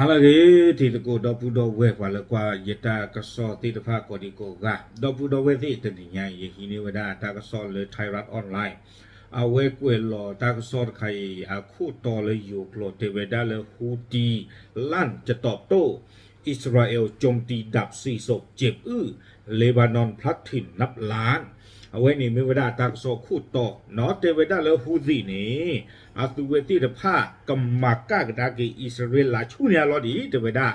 ဟါလၢအဂ့ၤ တံၤသကိးဒီပုၢ်ဒီဝဲၢ် ပှၤလၢကွၢ်ယတၢ်ကစီၣ်သ့ၣ်တဖၣ်ကိးဒံကိးဂၤ, ဒီပုၢ်ဒီဝဲၢ်သ့ၣ် တနံၤညါအံၤ ယဟံးန့ၢ်ဝဲဒၣ်တၢ်ကစီၣ်လၢ Thairath Online အဝဲကွဲးလီၤတၢ်ကစီၣ်တခါအံၤ အခိၣ်တီလၢယိၤကျိာ်တဲဝဲဒၣ်လၢ Houthi ลั่นจะตอบโต้ อิสราเอลโจมตีดาบสี่ศพเจ็บอื้อ เลบานอนพลัดถิ่นนับล้าน အဝဲန့ၣ်မ့ၢ်ဝဲဒၣ်တၢ်ကစီၣ်ခိၣ်တီ တဲဝဲဒၣ်လၢ Houthi န့ၣ် အသုးဝဲသ့ၣ်တဖၣ် ကမၤကၣ်ကဒါက့ၤအံၣ်စရ့လးဆူညါလီၤဒံး တဲဝဲဒၣ်,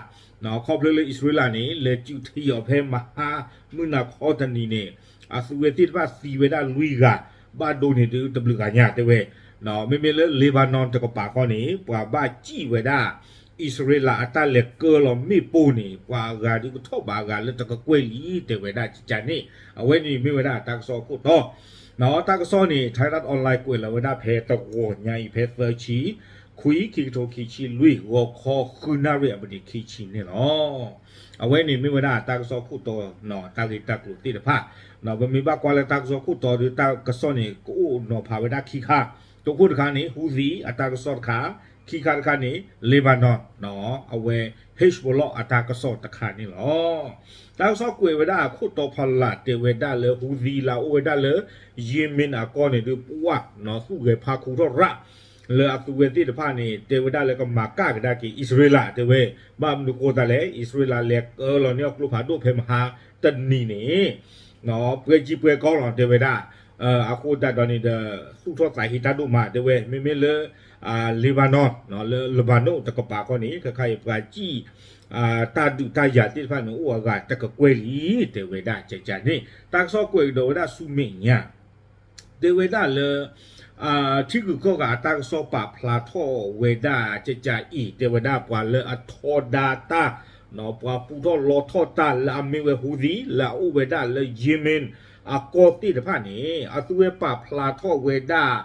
ခီဖျိလၢအံၣ်စရ့လးန့ၣ် လဲၤစုးထံအီၤဖဲမဟါမုၢ်နၤခီတနံၤန့ၣ် အသုးဝဲသ့ၣ်တဖၣ်သံဝဲဒၣ်လွံၢ်ဂၤ ဘၣ်ဒိန့ၣ်ဒုးတဘျုးဂၤညါတဲဝဲ, မ့မ့ၢ်လၢ Lebanon တကပၤဃီန့ၣ် ပှၤဘၣ်စံၣ်ဝဲဒၣ် အံၣ်စရ့လးအတၢ်လဲၤကၢလီၤမ့ၣ်ပိၢ်န့ၣ် ပှၤအဂၤဒုးကထီၣ်ဘးအဂၤလၢတကကွဲၢ်လံ တဲဝဲဒၣ်ကကန့ၣ်, အဝဲန့ၣ်မ့ၢ်ဝဲဒၣ်တၢ်ကစီၣ်ခိၣ်တီ တၢ်ကစီၣ်န့ၣ် Thairath Online ကွဲးလီၤဝဲဒၣ်ဖဲတဂီၤညါအံၤ ဖဲသၢဆံ ခွံ ခံကထိခံဆံလွံၢ် ဂီၤခီဃုနၣ်ရံၣ်အပနံးခံဆံန့ၣ်လီၤ. အဝဲန့ၣ်မ့ၢ်ဝဲဒၣ်တၢ်ကစီၣ်ခိၣ်တီ တၢ်ဂ့ၢ်တၢ်ကျိၤသ့ၣ်တဖၣ်, ပမ့ၢ်ဘၣ်ကွၢ်လၢတၢ်ကစီၣ်ခိၣ်တီဒီး တၢ်ကစီၣ်န့ၣ် ကအိၣ်နီၤဖးဝဲဒၣ်ခံခါ, တခိၣ်တခါန့ၣ် Houthi အတၢ်ကစီၣ်တခါ, ခံခါတခါန့ၣ် Lebanon အဝဲ Hezbollah အတၢ်ကစီၣ်တခါန့ၣ်လီၤ. တၢ်ကစီၣ်ကွဲးဝဲဒၣ်အခိၣ်တီဖီလာ်တဲဝဲဒၣ်လၢ Houthi လၢအအိၣ်ဝဲဒၣ်လၢ Yemen အကီၢ်န့ၣ်ဒုး ပှၤသူၣ်ဂဲၤဖးခူထီၣ်ရၣ် လၢအသုးဝဲသ့ၣ်တဖၣ်န့ၣ် တဲဝဲဒၣ်လၢကမၤကၣ်ကဒါက့ၤအံၣ်စရ့လးတဲဝဲ, ဘၣ်မနုၤဃိသတးလဲၣ် အံၣ်စရ့လးလဲၤကၢလီၤန့ၢ်အကျိဖးဒိၣ်ဖဲမဟါတနံၤန့ၣ် ပှဲၤကံပှဲၤကီလီၤတဲဝဲဒၣ်, အဃိသတးဒီးန့ၣ်ဒီး သူၣ်ထီၣ်သးဟ့တၢ်ဒိၣ်မးတဲဝဲ, မ့မ့ၢ်လၢ Lebanon လၢ Lebanon တကပၤဃီန့ၣ် ခဲခါအံၤပှၤစံၣ် တၢ်ဒုးတၢ်ယၤသ့ၣ်တဖၣ်န့ၣ် အိၣ်အဂၤတကကွဲၢ်လံ တဲဝဲဒၣ်ကကန့ၣ်, တၢ်ကစီၣ်ကွဲးကဒီးဝဲဒၣ်ဆူမဲာ်ညါ တဲဝဲဒၣ်လၢ ထံဂုၤကီၢ်ဂၤအတၢ်ကစီၣ်ပာ်ဖျါထီၣ်ဝဲဒၣ်ကကအံၤ တဲဝဲဒၣ်ပှၤလၢအထီဒါတၢ်, ပှၤပူထီၣ်လီထီၣ်တၢ်လၢအမ့ၢ်ဝဲ Houthi လၢအအိၣ်ဝဲဒၣ်လၢ Yemen အကီၢ်သ့ၣ်တဖၣ်န့ၣ် အသုဝဲပာ်ဖျါထီၣ်ဝဲဒၣ်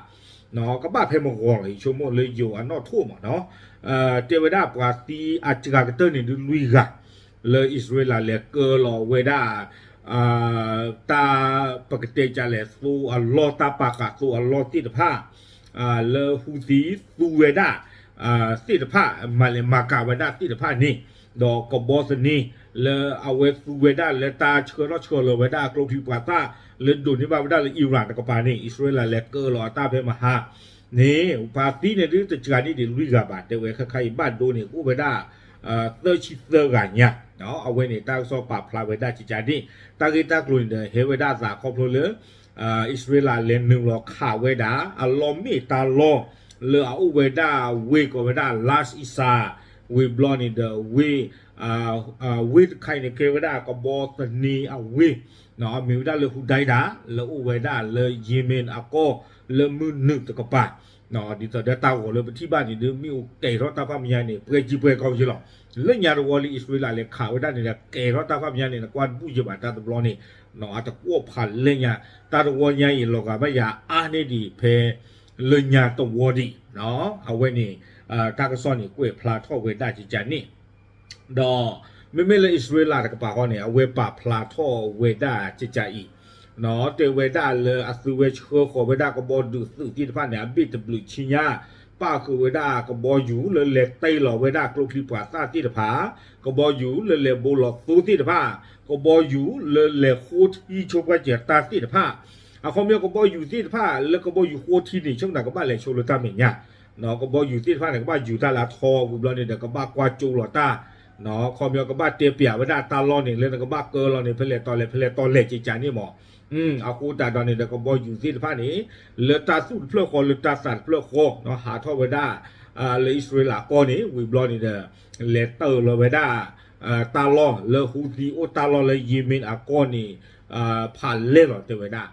ကဘၣ်ဖဲမဂီၤလီၤ ယဆိကမိၣ်လၢယိၤအနီၣ်ထိၣ်မးနီၤ, တဲဝဲဒၣ်ပှၤသံအစှၤကတၢၢ်န့ၣ်ဒုးလွံၢ်ဂၤ လၢအံၣ်စရ့လးလဲၤကၢလီၤဝဲဒၣ် တၢ်ပကတဲကလဲၣ် သိအလီၢ် တၢ်ပာ်ဃာ်သိအလီၢ်သ့ၣ်တဖၣ် လၢ Houthi သူဝဲဒၣ် သ့ၣ်တဖၣ် မၤလဲၤမၤကၤဝဲဒၣ်သ့ၣ်တဖၣ်န့ၣ်, ဒီးကဘီသန့ လၢအဝဲသူဝဲဒၣ်လၢတၢ်ဆှၢထီၣ်ဆှၢလီၤဝဲဒၣ်အကျိချံပှၤသၣ် လၢဒိးန့ၢ်ဘၣ်ဝဲဒၣ်လၢ Iran တကပၤန့ၣ် အံၣ်စရ့လးလဲၤကၢလီၤအတၢ်ဖဲမဟါန့ၣ် ပှၤသံန့ၣ်ဒုးတစှၤန့ၢ်ဒံးလွံၢ်ဂၤဘၣ် တဲဝဲခဲခါအံၤဘၣ်ဒိန့ၣ် ကအိၣ်ဝဲဒၣ် သၢဆံသၢဂၤညါ, အဝဲန့ၣ်တၢ်ကစီၣ်ပာ်ဖျါဝဲဒၣ်ကကန့ၣ်, တၢ်ဂ့ၢ်တၢ်ကျိၤန့ၣ်ဒီး ဟဲဝဲဒၣ်သးခီဖျိလၢ အံၣ်စရ့လးလဲၤနုာ်လီၤခးဝဲဒၣ် အလီၢ်မ့ၢ်တၢ်လီၢ် လၢအအိၣ်ဝဲဒၣ်ဝ့ၢ်ကိးဝဲဒၣ် Las Isa ဝ့ၢ်ဘျီန့ၣ်ဒီးဝ့ၢ် ဝ့ၢ်တခါအံၤန့ၣ် ကဲဝဲဒၣ်ကဘီသန့အဝ့ၢ်, အမ့ၢ်ဝဲဒၣ်လၢ Hudaydah လၢအိၣ်ဝဲဒၣ်လၢ Yemen အကီၢ် လၢမုၢ်နုာ်တကပၤ, ဒ်သိးဒီးတၢ်ဂီၤလၢပထံၣ်ဘၣ်န့ၣ်ဒုး မ့ၣ်အူကဲၤထီၣ်တၢ်ဖးမညါန့ၣ် ပှဲၤကံပှဲၤကီက့လီၤ. လၢညါတဝီလံ အံၣ်စရ့လးလဲၤခးဝဲဒၣ်န့ၣ်ဒီး ကဲၤထီၣ်တၢ်ဖးမညါန့ၣ် နကွၢ်တဘူၣ်ယဲၢ်ဘၣ်တၢ်တဘျီန့ၣ် အတကွီၢ်ဖးလဲၢ်ညါ, တၢ်တဝီညါအံၤ လီၤဂာ်ဘၣ်ယၤအါန့ၢ်ဒံးဖဲ လၢညါတဝီဒံး, အဝဲန့ၣ် တၢ်ကစီၣ်န့ၣ်ကွဲးဖျါထီၣ်ဝဲဒၣ်ကကန့ၣ် ဒီး မ့မ့ၢ်လၢအံၣ်စရ့လးတကပၤဃီန့ၣ် အဝဲပာ်ဖျါထီၣ်ဝဲဒၣ်ကကအံၤ, တဲဝဲဒၣ်လၢအသုဝဲဆှၢဃီၤဝဲဒၣ်ကဘီဒုးသုးသ့ၣ်တဖၣ်န့ၣ် အဘ့ၣ်တဘျုးဆံညါ, ပၣ်ဃုာ်ဝဲဒၣ်ကဘီယူၤလၢလဲၤတ့ၢ်လီၤဝဲဒၣ်ကျိချံပှၤသၣ်သ့ၣ်တဖၣ်, ကဘီယူၤလၢလဲၤဘိလီၤသိသ့ၣ်တဖၣ်, ကဘီယူၤလၢလဲၤဃိထံဆိပှဲၤစၢၤတၢ်သ့ၣ်တဖၣ်, အခီပညီကဘီယူၤသ့ၣ်တဖၣ် လၢကဘီယူၤဃိထံန့ၣ် ဆိကမိၣ်ကဘၣ်လဲၤဆိလၢတၢ်မဲာ်ညါ ကဘီယူၤသ့ၣ်တဖၣ်န့ၣ် ကဘၣ်ယူၤတၢ်လၢအထီဝံၤဘျီန့ၣ်ဒီး ကဘၣ်ကွၢ်ကၠိလီၤတၢ်, ခီပညီကဘၣ်တဲပျးဝဲဒၣ်တၢ်လီၢ်န့ၣ် လၢနကဘၣ်ကၢလီၤန့ၣ် ဖဲလဲၣ်တီလဲၣ် ဖဲလဲၣ်တီလဲၣ်ကကန့ၣ်မး, အဃိသတးဒီးန့ၣ်ဒီး ကဘီယူၤသ့ၣ်တဖၣ်န့ၣ် လၢတၢ်သူၣ်တဖျၢၣ်ဃီ လၢတၢ်သးတဖျၢၣ်ဃီ ဟးထီၣ်ဝဲဒၣ် လၢအံၣ်စရ့လးအကီၢ်န့ၣ် ဝံၤဘျီန့ၣ်ဒီး လဲၤတ့ၢ်လီၤဝဲဒၣ် တၢ်လီၢ်လၢ Houthi အိၣ်တၢ်လီၢ်လၢ Yemen အကီၢ်န့ၣ် ဖးလဲၢ်လီၤတဲဝဲဒၣ်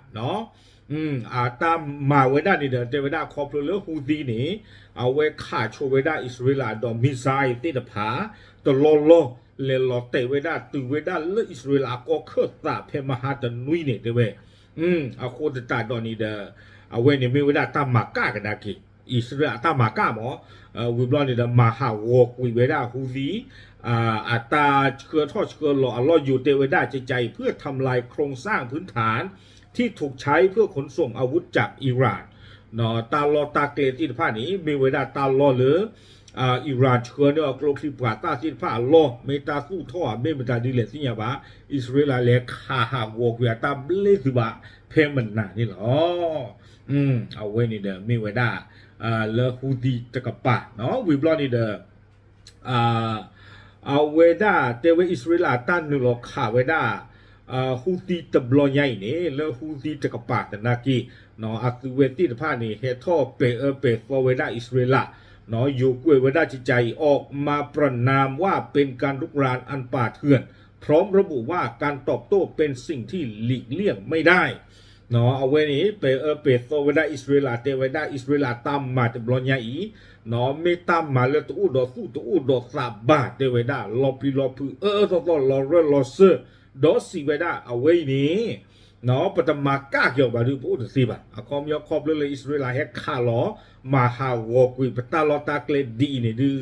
အတၢ်မၤဝဲဒၣ်န့ၣ်ဒီး တဲဝဲဒၣ်ခီဖျိလၢ Houthi န့ၣ် အဝဲခးဆိဝဲဒၣ်အံၣ်စရ့လးဒီး missile သ့ၣ်တဖၣ် တလီၢ်လီၢ် လဲၤလီၤတဲာ်ဝဲဒၣ်တုၤဝဲဒၣ်လၢအံၣ်စရ့လးအကီၢ်ခၢၣ်သးဖဲမဟါတနွံန့ၣ်တဲဝဲ, အဃိသတးဒီးန့ၣ်ဒီး အဝဲန့ၣ်မ့ၢ်ဝဲဒၣ်တၢ်မၤကၣ်ကဒါက့ၤ အံၣ်စရ့လးအတၢ်မၤကၣ်မး, ဝံၤဘျီန့ၣ်ဒီး မၤဟးဂီၤကွံာ်ဝဲဒၣ် Houthi အတၢ်ဆှၢထီၣ်ဆှၢလီၤအလီၢ်ယိာ်တဲဝဲဒၣ် ကကအံၤ เพื่อทำลายโครงสร้างพื้นฐานที่ถูกใช้เพื่อขนส่งอาวุธจากอิหร่าน တၢ်လီၢ်တၢ်ကျဲသ့ၣ်တဖၣ်န့ၣ် မ့ၢ်ဝဲဒၣ်တၢ်လီၢ်လၢ အံရၣ်ဆှၢန့ၢ်အီၤကျိချံပှၤသၣ်သ့ၣ်တဖၣ်အလီၢ် မ့ၢ်တၢ်သူၣ်ထီၣ်ဧါ မ့ၢ်မတၤဒ်လဲၣ်သ့ၣ်ညါဘၣ်. အံၣ်စရ့လးလဲၤခးဟးဂီၤကွံာ်အတၢ်ဘျ့သုးဘၣ် ဖဲမနၤန့ၣ်လီၤ. အဝဲန့ၣ်ဒီးမ့ၢ်ဝဲဒၣ် လၢဟူသံတကပၤ ဝံၤဘျီန့ၣ်ဒီး အဝဲဒၣ်တဲဝဲအံၣ်စရ့လးတၢ်နုာ်လီၤခးဝဲဒၣ် ဟူသံတဘျီညါအံၤန့ၣ် လၢဟူသံတကပၤသနာ်က့ အသုးဝဲသ့ၣ်တဖၣ်န့ၣ် ဟဲထီၣ်ပဲာ်အၢပဲာ်သီဝဲဒၣ်အံၣ်စရ့လး ယိၤကွဲးဝဲဒၣ်ကကါအံၤ ออกมาประณามว่าเป็นการรุกรานอันป่าเถื่อน พร้อมระบุว่าการตอบโต้เป็นสิ่งที่หลีกเลี่ยงไม่ได้ အဝဲန့ၣ် ပဲာ်အၢပဲာ်သီဝဲဒၣ်အံၣ်စရ့လး တဲဝဲဒၣ်အံၣ်စရ့လးတၢ်မၤတဘျီညါအံၤ မ့ၢ်တၢ်မၤလၢတအိၣ်ဒီးသူၣ်တအိၣ်ဒီးသးဘၣ် တဲဝဲဒၣ် လီၤပျံၤလီၤဖုး အၢအၢသီသီ လီၤရၢၢ်လီၤစၢၢ် ဒီးစံးဝဲဒၣ် အဝဲအံၤန့ၣ် ပတမၤကၣ်က့ၤအီၤဘၣ်ဒီး ပအိၣ်တသ့ဘၣ်. အခီပညီခီဖျိလၢအံၣ်စရ့လးဟဲခးလီၤ မၤဟးဂီၤကွံာ်ပတၢ်လီၢ်တၢ်ကျဲဒ်အံၤန့ၣ်ဒုး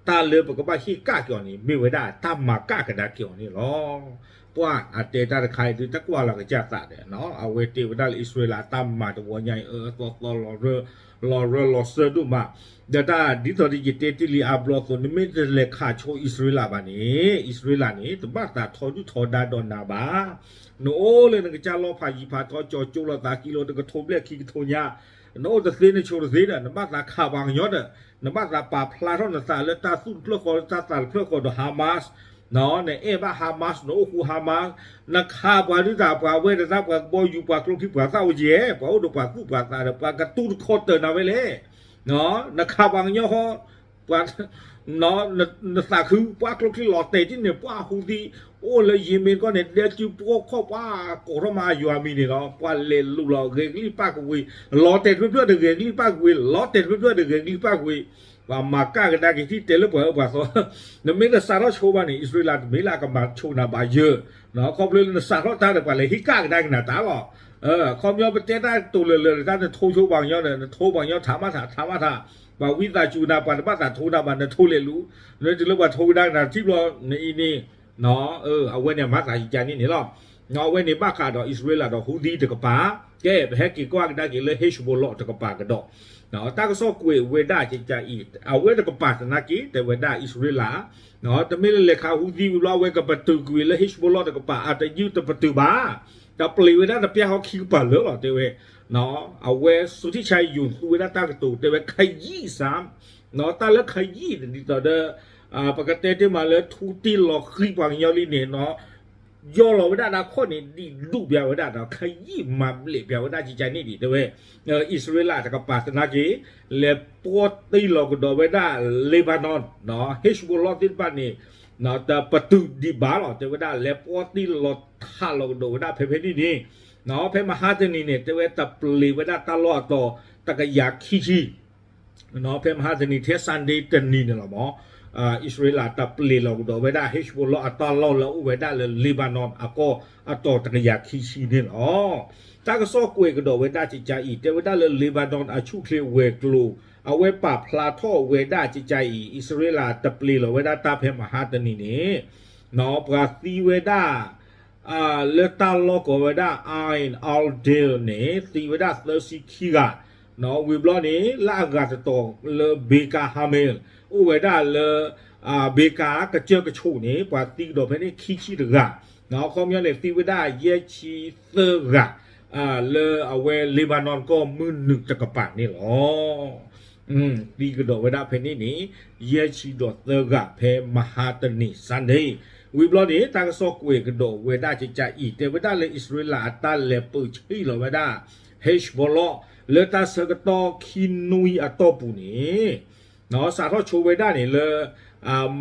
တၢ်လၢပကဘၣ်ဟ့ၣ်ကၣ်က့ၤအီၤန့ၣ် မ့ၢ်ဝဲဒၣ်တၢ်မၤကၣ်ကဒါက့ၤအီၤန့ၣ်လီၤ. ပှၤအတဲတၢ်တခါအံၤဒုး တကွၢ်လီၤကစၢ်သးဒီး အဝဲတဲဝဲဒၣ်လၢအံၣ်စရ့လးတၢ်မၤတဝီညါအံၤ အၢအၢသီသီ လီၤရၢၢ်လီၤစၢၢ်ဒိၣ်မး ဒီးတၢ်ဒ်သိးဒီးယတဲတ့ၢ်လံအါဘျီအသိး နမ့ၢ်တလဲၤခးဆိအံၣ်စရ့လးဘၣ်န့ၣ် အံၣ်စရ့လးန့ၣ် တဘၣ်သးထီဒုၣ်ထီဒါဒီးနၤဘၣ်. နအိၣ်လၢနကစၢ်လီၢ်ဖးယံၤဖးထီ ကၠီၤကၠိလီၤသးကံလိာ် တကထိဘျဲၣ်ခံကထိညါ နအိၣ်တသ့နဆိးတသ့ဒီး နဘၣ်သးခးပှၤကညီဒီး နဘၣ်သးပာ်ဖျါထီၣ်နသးလၢတၢ်သူၣ်တဖျၢၣ်ဃီ လၢတၢ်သးတဖျၢၣ်ဃီဒီး Hamas နအဲၣ်ဘၣ် Hamas နအိၣ်ဃူ Hamas နခးပှၤဒုးတၢ် ပှၤဝဲၢ်တသး ပှၤကဘီယူၤ ပှၤကျိချံပှၤသၣ်ဝဲကဲ ပှၤအိၣ်ဒီးပှၤသူၣ်ပှၤသးဒီး ပှၤကတူၢ်တခီတၢၤနၤဝဲလဲၣ်. နခးပှၤကညီဃီ ပှၤ နသးခု ပှၤကျိချံလီၤတဲာ်တန့ၣ် ပှၤဟူသံ အိၣ်လၢယံၤမ့ၢ်တကီၢ်န့ၣ် ဒဲကၠူပှီၢ်ခီၣ် ပှၤကိးထီၣ်မးအယွၤမံၤန့ၣ်လီၤ. ပှၤလဲၤလူၤလီၤဂဲၤကလံၣ်ပၢ်ကဝ့ၤ လီၤတဲာ်တဖျၢၣ်တဖျၢၣ်ဒီးဂဲၤကလံၣ်ပၢ်ကဝ့ၤ လီၤတဲာ်တဖျၢၣ်တဖျၢၣ်ဒီးဂဲၤကလံၣ်ပၢ်ကဝ့ၤ ပှၤမၤကၣ်ကဒါက့ၤထံၣ်တဲလၢပှၤအၢပှၤသီ နမ့ၢ်တစးထီၣ်ဆိဘၣ်န့ၣ် အံၣ်စရ့လးတမ့ၢ်လၢအကမၤဆိနၤဘၣ်ယၢၤ ခီဖျိလၢနစးထီၣ်တၢ်ဒီးပှၤလဲၤဟ့ၣ်ကၣ်ကဒါက့ၤနၤတၢ်လီၤ. ခီပညီပတဲတၢ်တိၤလၢာ်လၢာ်လၢတၢ်နထိဆိပှၤကညီဒီး နထိပှၤကညီထးမးထး ထးမးထး ပှၤဝံသးစူၤနၤ ပှၤတဘၣ်သးထိနၤဘၣ် နထိလဲၤလူၤ နတုၤလၢပှၤထိကဒါက့ၤနၤထံၣ်ဘျီ နအံၤန့ၣ် အဝဲန့ၣ်မၤသးယကန့ၣ်န့ၣ်လီၤ. အဝဲန့ၣ်ဘၣ်ဃးဒီးအံၣ်စရ့လးဒီးဟူသံတကပၤ ကဲ ပဟဲက့ၤကွၢ်ကဒါက့ၤလၢ Hezbollah တကပၤကဒီး တၢ်ကစီၣ်ကွဲးဝဲဒၣ်ကကါအံၤ အဝဲတကပၤသနာ်က့ တဲဝဲဒၣ်အံၣ်စရ့လး တမ့ၢ်လၢလဲၤခးဟူသံဝံၤဘျီ အဝဲကပတုာ်ကွံာ်လၢ Hezbollah တကပၤ အတယုၢ်တပတုာ်ဘၣ် တပျံၤဝဲဒၣ်တပျၢ်ဟီခံကပၤလၢာ်လီၤ တဲဝဲ အဝဲစူၤထံၣ်ဆါယိၤသူဝဲဒၣ်တၢ်ကတိၤတဲဝဲခယံၣ်စၢ် တၢ်လၢခယံၣ်န့ၣ်ဒ်သိးဒီး ပကတဲတ့ၢ်မးလၢထူတ့ၢ်လီၤဃံၤပှၤကညီလံန့ၣ် ယီၢ်လီၤဝဲဒၣ်ဒီးခီၣ်န့ၣ် ဒံးဒူၣ်ပျးဝဲဒၣ်ဒီး ခယံၣ်မၤဘျဲးပျးဝဲဒၣ်ကကါန့ၣ်ဒံး တဲဝဲ အံၣ်စရ့လးတကပၤသနာ်က့ လဲၤပှီၢ်တ့ၢ်လီၤကဒီးဝဲဒၣ် Lebanon Hezbollah သ့ၣ်တဖၣ်န့ၣ် တပတုာ်ဒံးဘၣ်လီၤ တဲဝဲဒၣ် လဲၤပှီၢ်တ့ၢ်လီၤထးလီၤကဒီးဝဲဒၣ်ဖဲဖဲန့ၣ်န့ၣ် ဖဲမဟါတနံၤန့ၣ် တဲဝဲတပျံၤဝဲဒၣ်တၢ်လီၢ်အတီၤ တကယၤခံဆံ ဖဲမဟါတနံၤ ထဲ Sunday တနံၤန့ၣ်လီၤမး အံၣ်စရ့လးတပျံၤလီၤကဒီးဝဲဒၣ် Hezbollah အတၢ်လီၢ်လၢအအိၣ်ဝဲဒၣ်လၢ Lebanon အကီၢ်အတီၤတကယၤခံဆံန့ၣ်လီၤ. တၢ်ကစီၣ်ကွဲးကဒီးဝဲဒၣ်ကကါအံၤ တဲဝဲဒၣ်လၢ Lebanon အဆူၣ်ချ့ဝဲၤကျိၤ အဝဲပာ်ဖျါထီၣ်ဝဲဒၣ်ကကါအံၤ အံၣ်စရ့လးတပျံၤလီၤဝဲဒၣ်တၢ်ဖဲမဟါတနံၤန့ၣ် ပှၤသံဝဲဒၣ် လၢတၢ်လီၢ်ကိးဝဲဒၣ် Ain al-Dil န့ၣ် သံဝဲဒၣ်သၢဆံခံဂၤ ဝံၤဘျီန့ၣ် လၢအဂၤတတီၤလၢ Baqa Hamil အိၣ်ဝဲဒၣ်လၢ Baqa ကစၢၢ်ကဆိးန့ၣ် ပှၤသံကဒီးဖဲန့ၣ်ခံဆံတဂၤ အခီပညီန့ၣ် သံဝဲဒၣ်ယဲၢ်ဆံသၢဂၤ လၢအဝဲ Lebanon ကီၢ်မုၢ်နုာ်တကပၤန့ၣ်လီၤ. သံကဒီးဝဲဒၣ်ဖဲန့ၣ်န့ၣ် ယဲၢ်ဆံဒီးသၢဂၤဖဲမဟါတနံၤ Sunday ဝံၤဘျီန့ၣ် တၢ်ကစီၣ်ကွဲးကဒီးဝဲဒၣ်ကကါအံၤ တဲဝဲဒၣ်လၢအံၣ်စရ့လးအတၢ်လဲၤပၢၢ်ဆံးလီၤဝဲဒၣ် Hezbollah လၢတၢ်ဆၢကတီၢ်ခံနွံအတီၢ်ပူၤန့ၣ် စးထီၣ်ဆိဝဲဒၣ်န့ၣ်လၢ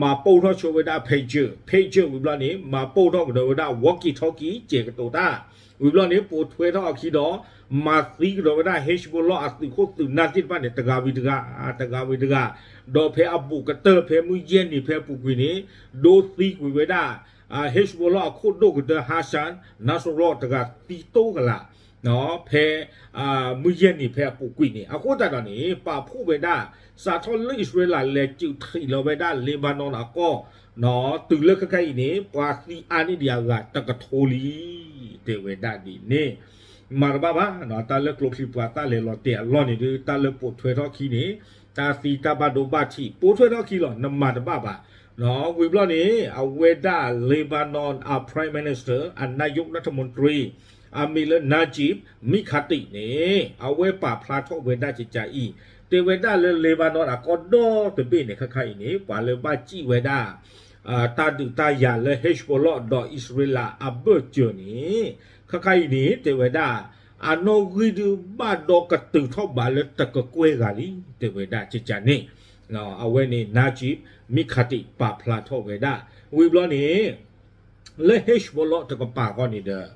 မၤပိၢ်ထီၣ်ဆိဝဲဒၣ် Pager Pager ဝံၤဘျီန့ၣ် မၤပိၢ်ထီၣ်ကဒီးဝဲဒၣ် walkie talkie စဲးကတိၤတၢ် ဝံၤဘျီန့ၣ် ပိာ်ထွဲထီၣ်အခံဒီး မၤသံကဒီးဝဲဒၣ် Hezbollah အသုးခိၣ်သုးနၢ်သ့ၣ်တဖၣ်န့ၣ် တဂၤဝံၤတဂၤ တဂၤဝံၤတဂၤ ဒီးဖဲအဘူးကတၢၢ်ဖဲမုၢ်ယဲၢ်နံၤဖဲအပူၤကွံာ်န့ၣ် ဒိသံကွံာ်ဝဲဒၣ် Hezbollah အခိၣ်ဒိၣ်ကတၢၢ် Hassan Nasrallah တဂၤသံတိၢ်ကလာ် ဖဲ မုၢ်ယဲၢ်နံၤဖဲအပူၤကွံာ်န့ၣ် အဃိသတးဒီးန့ၣ် ပာ်ဖှိၣ်ဝဲဒၣ် စးထီၣ်လၢအံၣ်စရ့လးလဲၤစုးထံးလီၤဝဲဒၣ် Lebanon အကီၢ် တုၤလၢခဲခါအံၤန့ၣ် ပှၤသံအါန့ၢ်ဒံးအဂၤတကထိလံ တဲဝဲဒၣ်ဒ်န့ၣ် မၤတဘၣ်ဘၣ်, တၢ်လၢကျိချံပှၤသၣ်လဲၤလီၤတဲာ်အလီၢ်န့ၣ်ဒုး တၢ်လၢပိာ်ထွဲထီၣ်ခံန့ၣ် တၢ်သံတၢ်ဘၣ်ဒိဘၣ်ထံး ပိာ်ထွဲထီၣ်ခံလီၤ, နမၤတဘၣ်ဘၣ်. ဝံၤဘျီန့ၣ် အဝဲဒၣ် Lebanon အ Prime Minister အ နာယုၢ် รัฐมนตรี အမံၤလၢ Najib Mikati န့ၣ် အဝဲပာ်ဖျါထီၣ်ဝဲဒၣ်ကကးအံၤ, တဲဝဲဒၣ်လၢ Lebanon အကီၢ်ဒီတဘ့ၣ်န့ၣ် ခဲခါအံၤန့ၣ် ပှၤလၢဘၣ်စံၣ်ဝဲဒၣ် တၢ်ဒုးတၢ်ယၤလၢ Hezbollah ဒီးအံၣ်စရ့လးအဘၢၣ်စၢၤန့ၣ် ခဲခါအံၤန့ၣ် တဲဝဲဒၣ် အနီၣ်ဂံၢ်ဒုးဘၣ်ဒီကတုၤထီၣ်ဘးလၢတကကွဲၢ်ဂၤလံ တဲဝဲဒၣ်ကကးန့ၣ် အဝဲန့ၣ် Najib Mikati ပာ်ဖျါထီၣ်ဝဲဒၣ်. ဝံၤဘျီန့ၣ် လၢ Hezbollah တကပၤအဂီၢ်န့ၣ်ဒီး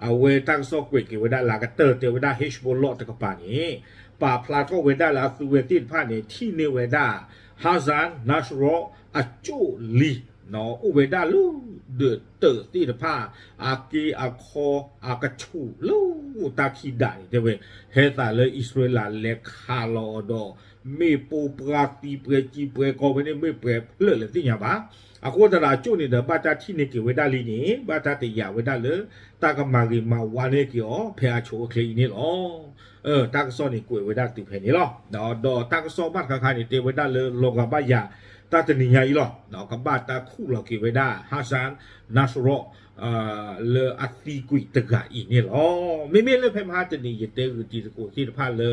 အဝဲတၢ်ကစီၣ်ကွဲးက့ၤဝဲဒၣ်လၢအကတၢၢ် တဲဝဲဒၣ် Hezbollah တကပၤန့ၣ် ပာ်ဖျါထီၣ်ဝဲဒၣ်လၢအသုဝဲသ့ၣ်တဖၣ်န့ၣ် ထံၣ်န့ၢ်ဝဲဒၣ် Hassan Nasrallah အကၠိၣ်လံ အိၣ်ဝဲဒၣ်လၢ ဒၢးတၢးသ့ၣ်တဖၣ် အခ့အခီ အကဆူးလၢတၢ်ခံဒးန့ၣ် တဲဝဲ ဟဲသးလၢအံၣ်စရ့လးလဲၤခးလီၤအီၤဒီး မ့ၢ်ပိာ်ပှၤသံပှဲၤကံပှဲၤကီဝဲန့ၣ် မ့ၢ်ပှဲၤဖျၢၣ်လဲၣ်သ့ၣ်ညါဘၣ်. အဃိသတးဒီးအကၠိၣ်န့ၣ်ဒီး ဘၣ်တၢ်ထံၣ်န့ၢ်က့ၤဝဲဒၣ်လံန့ၣ် ဘၣ်တၢ်တယာ်ဝဲဒၣ်လၢ တၢ်ကမၤဂ့ၤမၤဝါန့ၢ်က့ၤအီၤ ဖဲအဆိအချ့အံၤန့ၣ်လီၤ. တၢ်ကစီၣ်န့ၣ်ကွဲးဝဲဒၣ်တုၤဖဲန့ၣ်လီၤ. ဒီးတၢ်ကစီၣ်ဘၣ်တခါခါန့ၣ် တဲဝဲဒၣ်လၢလီၤဂာ်ဘၣ်ယၤ တၢ်တနံၤညါအံၤလီၤ. ကဘၣ်တၢ်ခူၣ်လီၤက့ၤဝဲဒၣ် Hassan Nasrallah လၢအသံကွံာ်တဂၤအံၤန့ၣ်လီၤ. မ့မ့ၢ်လၢဖဲမဟါတနံၤ ယတဲဂုာ်တံၤသကိးသ့ၣ်တဖၣ်လၢ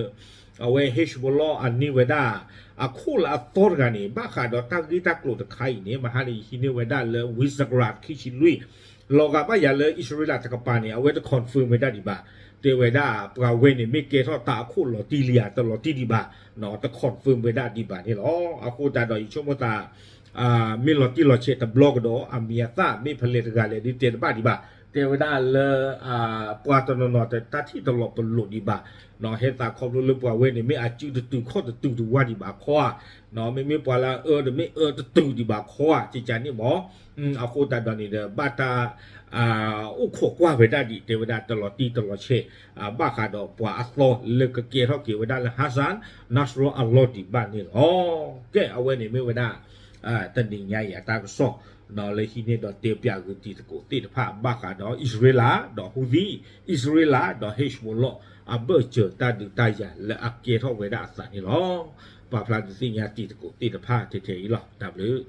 အဝဲ Hezbollah အန့ၢ်ဝဲဒၣ် အခိၣ်လၢအသီတဂၤန့ၣ် ဘၣ်ဃးဒီးတၢ်ဂ့ၢ်တၢ်ကျိၤတခါအံၤန့ၣ် မဟါန့ၣ် ယဟံးန့ၢ်ဝဲဒၣ်လၢ Visegrad ခံဆံလွံၢ် လီၤဂာ်ဘၣ်ယၤလၢအံၣ်စရ့လးတကပၤန့ၣ် အဝဲတ confirm ဝဲဒၣ်ဒံးဘၣ်. တဲဝဲဒၣ် ပှၤဝဲန့ၣ် မ့ၢ်ကဲထီၣ်တၢ်အခိၣ်လီၤတံၢ်လံဧါ တလီၤတံၢ်ဒံးဘၣ်, တ confirm ဝဲဒၣ်ဒံးဘၣ်န့ၣ်လီၤ. အဃိသတးဒီး ယဆိကမိၣ်သး မ့ၢ်လီၤတံၢ်လီၤဆဲးတဘျီကဒီး အမံၤအသၣ် မ့ၢ်ဖဲလဲၣ်တဂၤလဲၣ်ဒုးတဲတဘၣ်ဒံးဘၣ်. တဲဝဲဒၣ်လၢ ပှၤတနီၤနီၤ တၢ်ထံၣ်တလီၤပလိာ်ဒံးဘၣ်. ဟဲသးခီဖျိလၢပှၤဝဲန့ၣ် မ့ၢ်အစုတတုၤခီၣ်တတုၤတဝၢ်ဒံးဘၣ်ခီဧါ. မ့မ့ၢ်ပှၤလၢအအၢဒီး မ့ၢ်အၢတတုၤဒံးဘၣ်ခီဧါ ကကန့ၣ်မး. အဃိသတးဒီးန့ၣ်ဒီး ဘၣ်တၢ် အိၣ်ခိးကွၢ်ဝဲဒၣ်ဒံး တဲဝဲဒၣ်တလီၤတံၢ်တလီၤဆဲး ဘၣ်ဃးဒီးပှၤအသီလၢကကဲထီၣ်က့ၤဝဲဒၣ်လၢ Hassan Nasrallah အလီၢ်ဒံးဘၣ်န့ၣ်လီၤ. ကဲ အဝဲန့ၣ်မ့ၢ်ဝဲဒၣ် တနံၤညါအံၤအတၢ်ကစီၣ် လၢဟံးန့ၢ်ဒီးတဲပၠးဂုာ်တံၤသကိးသ့ၣ်တဖၣ် ဘၣ်ဃးဒီးအံၣ်စရ့လး ဒီး Houthi, အံၣ်စရ့လး ဒီး Hezbollah အဘၢၣ်စၢၤတၢ်ဒုးတၢ်ယၤလၢအကဲထီၣ်ဝဲဒၣ်အသးန့ၣ်လီၤ. ပာ်ဖျါဒုးသ့ၣ်ညါတံၤသကိးသ့ၣ်တဖၣ်ထဲထဲအံၤလီၤ. တၢ်ဘျုး